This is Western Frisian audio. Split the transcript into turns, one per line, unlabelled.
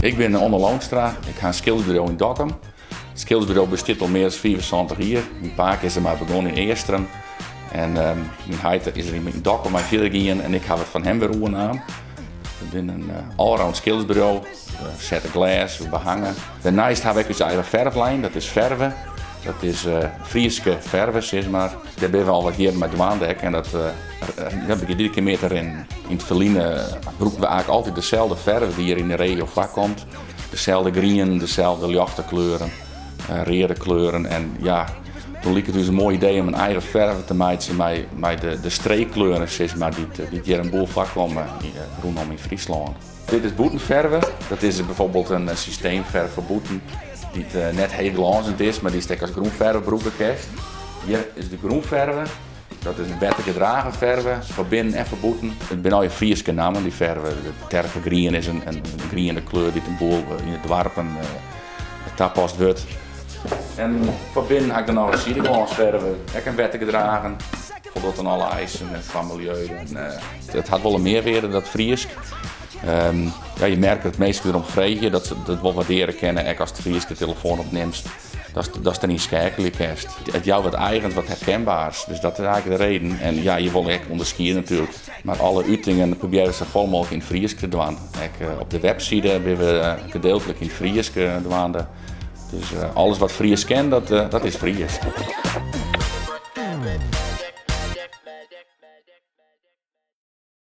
Ik bin Onno Loonstra, ik ha in skildersburo yn Dokkum. It skildersburo bestiet al mear as 75 jier. Myn pake is der mei begûn yn Eastrum. En myn heit is der yn Dokkum mei fierder gien en ik haw it fan him wer oernaam. We binne in allround skildersburo. We sette glês, we behange. Dêrneist ha we ek ús eigen ferflijn, dat is ferve. Dat is Fryske ferve, sis mar. Dêr binne we al wat jierren mei dwaande ek en dat begjint iedere kear mear te rinnen. Yn it ferline brûkten we eigentlik altyd deselde ferve dy't hjir yn de regio foarkomt. Deselde grienen, deselde ljochte kleuren, reade kleuren. En ja, toen like it ús in moai idee om in eigen ferve te meitsjen mei de streekkleuren, sis mar, dy't hjir in boel foarkomme rûnom yn Fryslân. Dit is bûtenferve, dat is bijvoorbeeld in systeemferf foar bûten, dy't net heech glânzjend is, mar dy'tst ek as grûnferve brûke kinst. Hjir is de grûnferve, dat is in wettergedragen ferve, foar binnen en foar bûten. It binne allegear Fryske nammen, dy ferve. Terpegrien is in griene kleur dy't in boel yn de doarpen tapast wurdt. En foar binnen ha ik dan noch in sideglânsferve, ek in wettergedragen. Foldocht oan alle eisen kwa miljeu. It hat wol in mearwearde, dat Frysk. Ja, je merke dat minsken derom freegje, dat se it wol wurdearje kinne, ek ast Frysk de telefoan opnimst, datst deryn skeakelje kinst. It jout wat eigens, wat herkenbaars, dus dat is eigentlik de reden. En ja, je wolle ek ûnderskiede natuerlik, mar alle utingen probearje safolle mooglik yn it Frysk te dwaan. Ek op de webside binne we gedeeltlik yn it Frysk dwaande. Dus alles wat Frysk kin, dat is Frysk.